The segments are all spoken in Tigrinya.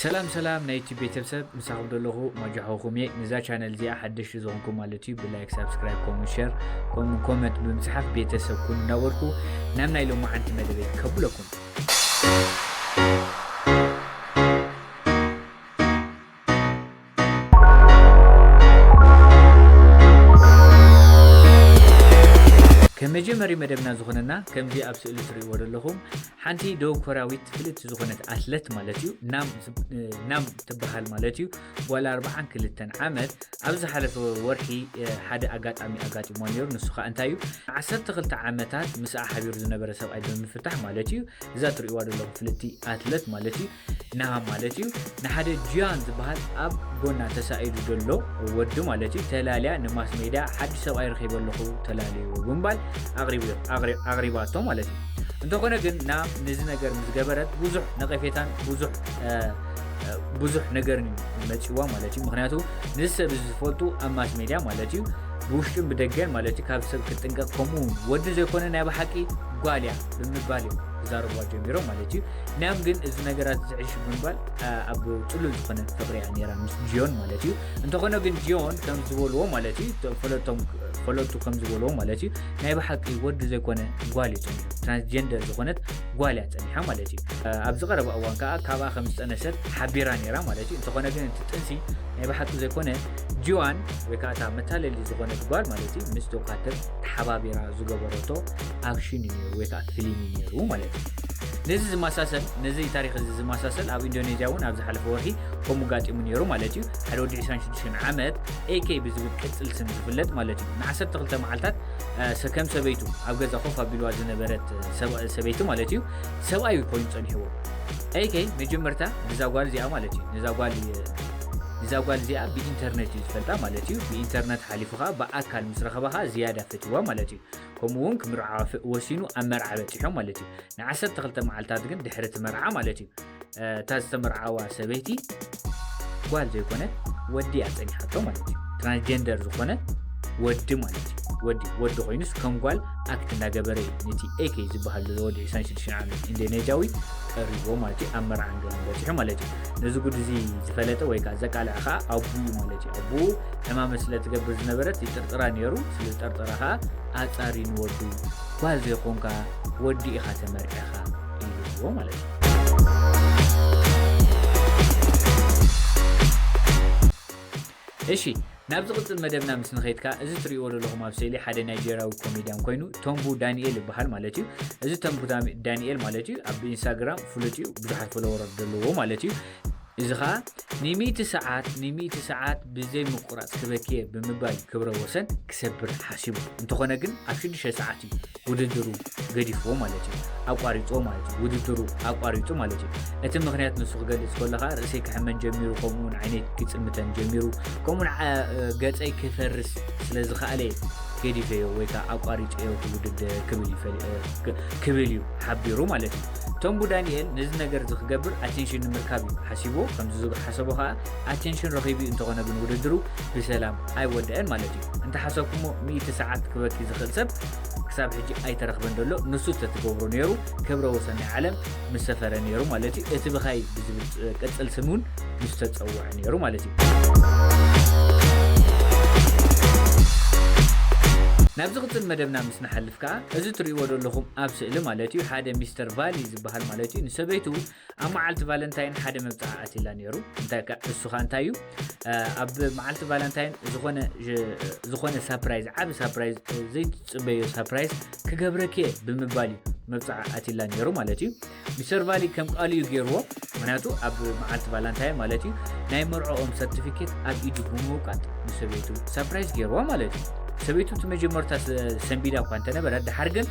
ሰላም ሰላም ናይ ዩቲዩብ ቤተሰብ፣ ምሳኹም ዘለኹ ማጃኹኹም እየ። ንዛ ቻነል እዚኣ ሓደሽቲ ዝኾንኩም ማለት እዩ፣ ብላይክ፣ ሳብስክራይብ፣ ኮመንት፣ ሸር፣ ኮም-፣ ኮመንት ብምጽሓፍ ቤተሰብ ኩኑ እናበልኩ ናብ ናይ ሎማዓንቲ መደበይ ከብለኩም። ከም መጀመሪ መደብና ዝኾነና ከምዚ ኣብ ስእሊ ትርእይዎ ዘለኹም ሓንቲ ደቡብ ኮርያዊት ፍልጥቲ ዝኾነት ኣትለት ማለት እዩ። ናም ዝብ-፣ ናም ትበሃል ማለት እዩ። ጓል ኣርብዓን ክልተን ዓመት ኣብ ዝሓለፈ ወርሒ፣ እ፣ ሓደ ኣጋጣሚ ኣጋጢሞ ነይሩ። ንሱ ኸኣ እንታይ እዩ? ዓሰርተ ክልተ ዓመታት ምስኣ ሓቢሩ ዝነበረ ሰብኣይ ብምፍታሕ ማለት እዩ። እዛ ትርእይዋ ዘለኹም ፍልጥቲ ኣትለት ማለት እዩ። ናሃ ማለት እዩ። ንሓደ ጂያን ዝበሃል ኣብ ጎና ተሳኢሉ ዘሎ ወዲ ማለት እዩ። ተላልያ ንማስ ሜድያ ሓድሽ ሰብኣይ ረኺበ ኣለኹ ተላልዩ ብምባል ኣቕሪቡ-፣ ኣቕሪ-፣ ኣቕሪባቶ ማለት እዩ። እንተኾነ ግን ናም ነዚ ነገር ምስ ገበረት ብዙሕ ነቐፌታን ብዙሕ፣ እ፣ እ፣ ብዙሕ ነገርን እዩ መጺዋ ማለት እዩ። ምኽንያቱ ነዚ ሰብ እዚ ዝፈልጡ ኣብ ማስ ሜድያ ማለት እዩ፣ ብውሽጥን ብደገን ማለት እዩ፣ ካብ ሰብ ክትጥንቀቕ፣ ከምኡ እውን ወዲ ዘይኮነ ናይ ብሓቂ ጓል እያ ብምባል እዮም ክዛረብዋ ጀሚሮም ማለት እዩ። ናም ግን እዚ ነገራት ዝዕሽ ብምባል፣ እ፣ ኣብ ጽሉል ዝኾነ ፍቕሪ እያ ነይራ ምስ ጂዮን ማለት እዩ። እንተኾነ ግን ጂዮን ከም ዝበልዎ ማለት እዩ፣ ተ-፣ ፈለጦም፣ ፈለጡ ከም ዝበልዎ ማለት እዩ፣ ናይ ብሓቂ ወዲ ዘይኮነ ጓል እዩ ጸኒሑ። ትራንስጀንደር ዝኾነት ጓል እያ ጸኒሓ ማለት እዩ። እ፣ ኣብዚ ቀረባ እዋን ከኣ ካብኣ ከም ዝጠነሰት ሓቢራ ነይራ ማለት እዩ። እንተኾነ ግን እቲ ጥንሲ ናይ ብሓቂ ዘይኮነ ጂዋን ወይ ከኣ እታ መታለሊ ዝኾነት ጓል ማለት እዩ፣ ምስ ዶክተር ተሓባቢራ ዝገበረቶ ኣክሽን እዩ ነይሩ ወይ ከኣ ፊልም እዩ ነይሩ ማለት እዩ። ነዚ ዝመሳሰል፣ ነዚ ታሪኽ እዚ ዝመሳሰል ኣብ ኢንዶኔዥያ እውን ኣብ ዝሓለፈ ወርሒ ከምኡ ጋጢሙ ነይሩ ማለት እዩ። ሓደ ወዲ ዕስራን ሽዱሽተን ዓመት ኤ ኬ ብዝብል ቅጽል ስም ዝፍለጥ ማለት እዩ፣ ንዓሰርተ ክልተ መዓልታት፣ እ፣ ሰ-፣ ከም ሰበይቱ ኣብ ገዛ ኮፍ ኣቢልዋ ዝነበረት ሰብ-፣ ሰበይቲ ማለት እዩ፣ ሰብኣይ ኮይኑ ጸኒሕዎ። ኤ ኬ መጀመርታ ነዛ ጓል እዚኣ ማለት እዩ፣ ነዛ ጓል፣ ነዛ ጓል እዚኣ ብኢንተርኔት እዩ ዝፈልጣ ማለት እዩ። ብኢንተርኔት ሓሊፉ ኸኣ ብኣካል ምስ ረኸባ ኸኣ ዝያዳ ፈትዋ ማለት እዩ። ከምኡ እውን ክምርዓዋ ፈ-፣ ወሲኑ ኣብ መርዓ በጺሖም ማለት እዩ። ንዓሰርተ ክልተ መዓልታት ግን ድሕሪ እቲ መርዓ ማለት እዩ፣ እ፣ እታ ዝተመርዓዋ ሰበይቲ ጓል ዘይኮነ ወዲ እያ ጸኒሓቶ ማለት እዩ። ትራንስጀንደር ዝኾነ ወዲ ማለት እዩ። ወዲ፣ ወዲ ኮይኑስ ከም ጓል ኣክት እናገበረ እዩ ነቲ ኤ ኬ ዝበሃል ዘሎ ወዲ ዕስራን ሽዱሽተን ዓመት ኢንዶኔዥያዊ ቀሪቦ ማለት እዩ። ኣብ መርዓን ገለን በጺሑ ማለት እዩ። ነዚ ጉድ እዚ ዝፈለጠ ወይ ከኣ ዘቃልዐ ከኣ ኣቡኡ እዩ ማለት እዩ። ኣቡኡ ዕማመ ስለ ትገብር ዝነበረት ይጥርጥራ ነይሩ። ስለ ዝጠርጠራ ከኣ ኣጻሪ ንወዱ፣ ጓል ዘይኮንካ ወዲ ኢኻ ተመርዒኻ ኢልዎ ማለት እዩ። እሺ፣ ናብ ዝቕጽል መደብና ምስ ንኸይድ ከኣ፣ እዚ ትርእይዎ ዘለኹም ኣብ ስእሊ ሓደ ናይጀርያዊ ኮሜድያን ኮይኑ፣ ቶምቡ ዳንኤል ይበሃል ማለት እዩ። እዚ ቶምቡ ዳም-፣ ዳንኤል ማለት እዩ፣ ኣብ ኢንስታግራም ፍሉጥ እዩ፣ ብዙሓት ፎሎወራት ዘለዎ ማለት እዩ። እዚ ኸኣ ንሚእቲ ሰዓት፣ ንሚእቲ ሰዓት ብዘይ ምቁራጽ ክበኪየ ብምባል ክብረ ወሰን ክሰብር ሓሲቡ። እንተኾነ ግን ኣብ ሽዱሽተ ሰዓት እዩ ውድድሩ ገዲፍዎ ማለት እዩ። ኣቋሪጽዎ ማለት እዩ። ውድድሩ ኣቋሪጹ ማለት እዩ። እቲ ምኽንያት ንሱ ክገልጽ ከሎ ኸኣ ርእሰይ ክሕመን ጀሚሩ፣ ከምኡ እውን ዓይነይ ክጽልምተን ጀሚሩ፣ ከምኡ እውን ዓ-፣ ገጸይ ክፈርስ ስለ ዝኸኣለ ገዲፈዮ ወይ ከኣ ኣቋሪጸዮ እቲ ውድድር ክብል እዩ ፈሊ-፣ እ፣ ክ-፣ ክብል እዩ ሓቢሩ ማለት እዩ። ቶምቡ ዳንኤል ነዚ ነገር እዚ ክገብር ኣቴንሽን ንምርካብ እዩ ሓሲቡ። ከምዚ ዝሓሰቦ ከኣ ኣቴንሽን ረኺቡ እዩ። እንተኾነ ግን ውድድሩ ብሰላም ኣይወደአን ማለት እዩ። እንተሓሰብኩሞ ሚእቲ ሰዓት ክበኪ ዝኽእል ሰብ ክሳብ ሕጂ ኣይተረኽበን ዘሎ። ንሱ ተትገብሮ ነይሩ ክብረ ወሰን ናይ ዓለም ምስ ሰፈረ ነይሩ ማለት እዩ። እቲ ብኻይ ብዝብል ቅጽል ስም እውን ምስ ተጸውዐ ነይሩ ማለት እዩ። ናብ ዝቕጽል መደብና ምስ ንሓልፍ ከኣ፣ እዚ ትርእይዎ ዘለኹም ኣብ ስእሊ ማለት እዩ፣ ሓደ ሚስተር ቫሊ ዝበሃል ማለት እዩ፣ ንሰበይቱ ኣብ መዓልቲ ቫለንታይን ሓደ መብጽዓ ኣትይላ ነይሩ። እንታይ ከ-፣ እሱ ኸኣ እንታይ እዩ? እ፣ ኣብ መዓልቲ ቫለንታይን ዝኾነ፣ ዥ-፣ ዝኾነ ሳፕራይዝ፣ ዓቢ ሳፕራይዝ፣ እ፣ ዘይትጽበዮ ሳፕራይዝ ክገብረኪ እየ ብምባል እዩ መብጽዓ ኣትይላ ነይሩ ማለት እዩ። ሚስተር ቫሊ ከም ቃሉ እዩ ገይርዎ። ምኽንያቱ ኣብ መዓልቲ ቫለንታይን ማለት እዩ ናይ መርዕኦም ሰርቲፊኬት ኣብ ኢዱ ብምውቃጥ ንሰበይቱ ሳፕራይዝ ገይርዋ ማለት እዩ። ሰበይቱ እቲ መጀመርታ ሰ-፣ ሰንቢዳ እኳ እንተነበረ፣ ድሓር ግን፣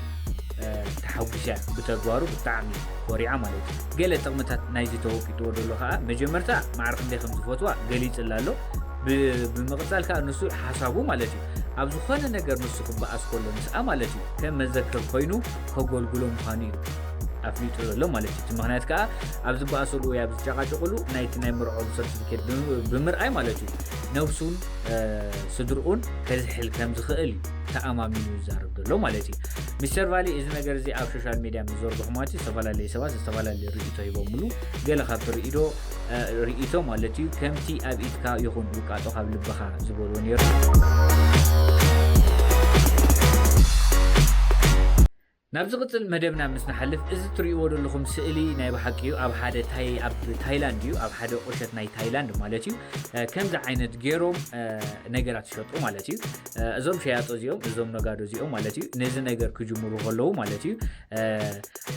እ፣ ተሓጒሳ ብተግባሩ ብጣዕሚ ኮሪዓ ማለት እዩ። ገለ ጥቕምታት ናይዚ ተወቂጥዎ ዘሎ ኸኣ፣ መጀመርታ ማዕረ ክንደይ ከም ዝፈትዋ ገሊጽላ ኣሎ። ብ-፣ ብምቕጻል ከኣ ንሱ ሓሳቡ ማለት እዩ፣ ኣብ ዝኾነ ነገር ንሱ ክበኣስ ከሎ ምስኣ ማለት እዩ፣ ከም መዘክር ኮይኑ ከገልግሎ ምዃኑ እዩ ኣፍሊጡ ዘሎ ማለት እዩ። እቲ ምኽንያት ከኣ ኣብ ዝበኣሰሉ ወይ ኣብ ዝጨቃጨቁሉ ናይቲ ናይ መርዕኦም ሰርቲፊኬት ብም-፣ ብምርኣይ ማለት እዩ፣ ነብሱን፣ እ፣ ስድርኡን ከዝሕል ከም ዝኽእል እዩ ተኣማሚኑ ዝዛረብ ዘሎ ማለት እዩ። ሚስተር ቫሊ እዚ ነገር እዚ ኣብ ሶሻል ሚድያ ምስ ዘርግሑ ማለት እዩ፣ ዝተፈላለዩ ሰባት ዝተፈላለዩ ርእይቶ ሂቦምሉ። ገለ ካብቲ ርእይቶ እ፣ ርእይቶ ማለት እዩ፣ ከምቲ ኣብ ኢድካ ይኹን ውቃጦ ካብ ልብኻ ዝበልዎ ነይሩ። ናብ ዝቕጽል መደብና ምስ ንሓልፍ፣ እዚ ትርእይዎ ዘለኹም ስእሊ ናይ ብሓቂ እዩ። ኣብ ሓደ ታይ-፣ ኣብ ታይላንድ እዩ፣ ኣብ ሓደ ቁሸት ናይ ታይላንድ ማለት እዩ። እ፣ ከምዚ ዓይነት ገይሮም፣ እ፣ ነገራት ይሸጡ ማለት እዩ። እ፣ እዞም ሸያጦ እዚኦም፣ እዞም ነጋዶ እዚኦም ማለት እዩ፣ ነዚ ነገር ክጅምሩ ከለዉ ማለት እዩ፣ እ፣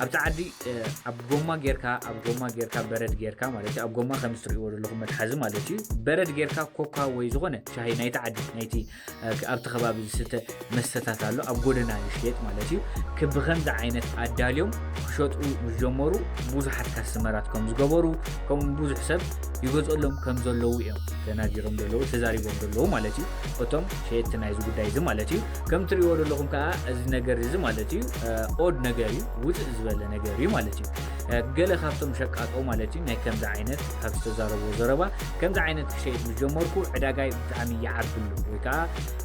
ኣብቲ ዓዲ፣ እ፣ ኣብ ጎማ ጌርካ፣ ኣብ ጎማ ጌርካ፣ በረድ ጌርካ ማለት እዩ፣ ኣብ ጎማ ከም እትርእይዎ ዘለኹም መትሓዚ ማለት እዩ፣ በረድ ጌርካ ኮካ ወይ ዝኾነ ሻሂ ናይቲ ዓዲ፣ ናይቲ፣ እ፣ ኣብቲ ከባቢ ዝስተ መስተታት ኣሎ፣ ኣብ ጎደና ይሽየጥ ማለት እዩ። ክ-፣ ብኸምዚ ዓይነት ኣዳልዮም ክሸጡ ምስ ጀመሩ ብዙሓት ካስተመራት ከም ዝገበሩ፣ ከምኡ ብዙሕ ሰብ ይገዝኦሎም ከም ዘለዉ እዮም ተናጊሮም ዘለዉ፣ ተዛሪቦም ዘለዉ ማለት እዩ። እቶም ሸየጥቲ ናይዚ ጉዳይ እዚ ማለት እዩ። ከም ትርእይዎ ዘለኹም ከኣ እዚ ነገር እዚ ማለት እዩ፣ እ፣ ኦድ ነገር እዩ፣ ውፅእ ዝበለ ነገር እዩ ማለት እዩ። እ፣ ገለ ካብቶም ሸቃጦ ማለት እዩ ናይ ከምዚ ዓይነት ካብ ዝተዛረብዎ ዘረባ፣ ከምዚ ዓይነት ክሸይጥ ምስ ጀመርኩ ዕዳጋይ ብጣዕሚ ይዓቢ ኣሎ ወይ ከኣ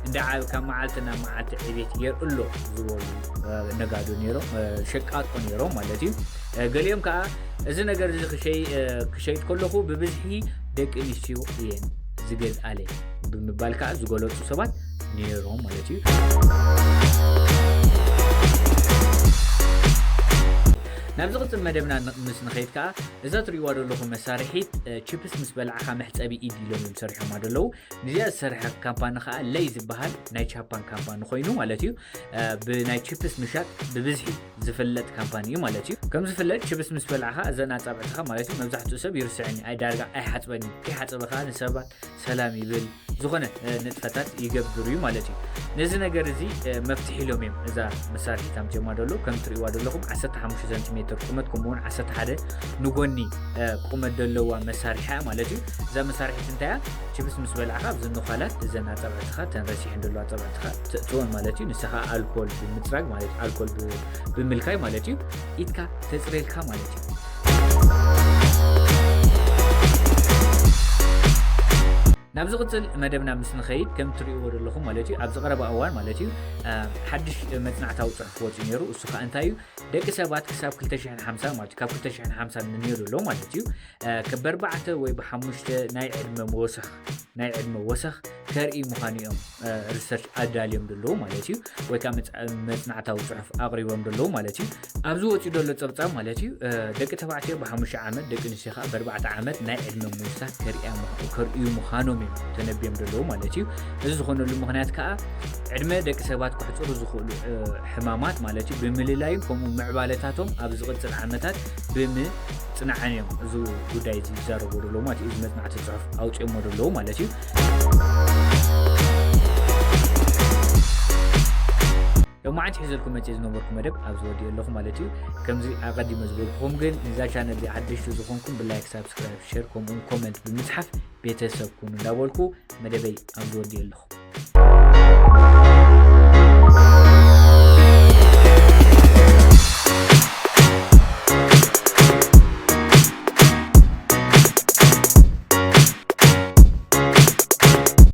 እንዳ ዓብ-፣ ካብ መዓልቲ ናብ መዓልቲ ዕቤት የርኢ ኣሎ ዝበሉ፣ እ፣ ነጋዶ ነይሮም፣ እ፣ ሸቃጦ ነይሮም ማለት እዩ። እ፣ ገሊኦም ከኣ እዚ ነገር እዚ ክሸይ-፣ እ፣ ክሸይጥ ከለኹ ብብዝሒ ደቂ ኣንስትዮ እየን ዝገዝኣለይ ብምባል ከኣ ዝገለጹ ሰባት ነይሮም ማለት እዩ። ናብ ዝቕጽል መደብና ን-፣ ምስ ንኸይድ ከኣ እዛ ትርእይዋ ዘለኹም መሳርሒት፣ እ፣ ቺፕስ ምስ በላዕኻ መሕጸቢ ኢድ ኢሎም እዮም ሰሪሖማ ዘለዉ። ንዚኣ ዝሰርሐ ካምፓኒ ከኣ ለይ ዝበሃል ናይ ጃፓን ካምፓኒ ኮይኑ ማለት እዩ። እ፣ ብናይ ቺፕስ ምሻጥ ብብዝሒ ዝፍለጥ ካምፓኒ እዩ ማለት እዩ። ከም ዝፍለጥ ቺፕስ ምስ በላዕኻ እዘን ኣጻብዕትኻ ማለት እዩ መብዛሕትኡ ሰብ ይርስዐን እዩ። ኣይ ዳርጋ ኣይሓጽበን እዩ። ከይሓጸበ ከኣ ንሰባት ሰላም ይብል፣ ዝኾነ፣ እ፣ ንጥፈታት ይገብር እዩ ማለት እዩ። ነዚ ነገር እዚ፣ እ፣ መፍትሒ ኢሎም እዮም እዛ መሳርሒት ኣምጺኦማ ደሎ። ከም ትርእይዋ ዘለኹም ዓሰርተ ሓሙሽተ ሰንቲሜትር ቁመት ከምኡ እውን ዓሰርተ ሓደ ንጎኒ፣ እ፣ ቁመት ዘለዋ መሳርሒ እያ ማለት እዩ። እዛ መሳርሒት እንታይ እያ? ቺፕስ ምስ በላዕካ ኣብዚ ነዃላት እዘን ኣጻብዕትኻ፣ እተን ረሲሐን ዘለዋ ኣጻብዕትኻ ተእትወን ማለት እዩ። ንስኻ ኣልኮል ብምጽራግ ማለት እዩ፣ ኣልኮል ብ-፣ ብምልካይ ማለት እዩ፣ ኢድካ ተጽርየልካ ማለት እዩ። ናብ ዝቕጽል መደብና ምስ ንኸይድ፣ ከም ትርእይዎ ዘለኹም ማለት እዩ፣ ኣብዚ ቀረባ እዋን ማለት እዩ፣ እ፣ ሓድሽ መጽናዕታዊ ጽሑፍ ወጺኡ ነይሩ። እሱ ከኣ እንታይ እዩ? ደቂ ሰባት ክሳብ ክልተ ሽሕን ሓምሳን ማለት እዩ፣ ካብ ክልተ ሽሕን ሓምሳን ንንዮ ዘሎ ማለት እዩ፣ እ፣ ከ-፣ ብኣርባዕተ ወይ ብሓሙሽተ ናይ ዕድመ ወሰኽ፣ ናይ ዕድመ ወሰኽ ከርኢ ምዃኑ እዮም፣ እ፣ ሪሰርች ኣዳልዮም ዘለዉ ማለት እዩ፣ ወይ ከኣ መጽ-፣ መጽናዕታዊ ጽሑፍ ኣቕሪቦም ዘለዉ ማለት እዩ። ኣብዚ ወጺኡ ዘሎ ጸብጻብ ማለት እዩ፣ እ፣ ደቂ ተባዕትዮ ብሓሙሽተ ዓመት፣ ደቂ ኣንስትዮ ከኣ ብኣርባዕተ ዓመት ናይ ዕድመ ምውሳኽ ከርእያ ምዃ-፣ ከርእዩ ምዃኖም እዮም ተነብዮም ዘለዉ ማለት እዩ። እዚ ዝኾነሉ ምኽንያት ከኣ ዕድመ ደቂ ሰባት ከሕጽሩ ዝኽእሉ፣ እ፣ ሕማማት ማለት እዩ ብምልላይን ከምኡ ምዕባለታቶም ኣብ ዝቕጽል ዓመታት ብምጽናዕን እዮም እዚ ጉዳይ እዚ ይዛረቡ ዘለዉ ማለት እዩ። እዚ መጽናዕቲ ጽሑፍ ኣውጺኦሞ ዘለዉ ማለት እዩ። ሎማዓንቲ ሒዘልኩም መጽየ ዝነበርኩ መደብ ኣብዚ ወዲኦ ኣለኹ ማለት እዩ። ከምዚ ኣቐዲመ ዝበልኩኹም ግን ንዛ ቻነል እዚ ሓደሽቲ ዝኾንኩም ብላይክ፣ ሳብስክራይብ፣ ሸር ከምኡውን ኮመንት ብምጽሓፍ ቤተሰብ ኩኑ እንዳበልኩ መደበይ ኣብዚ ወዲኦ ኣለኹ።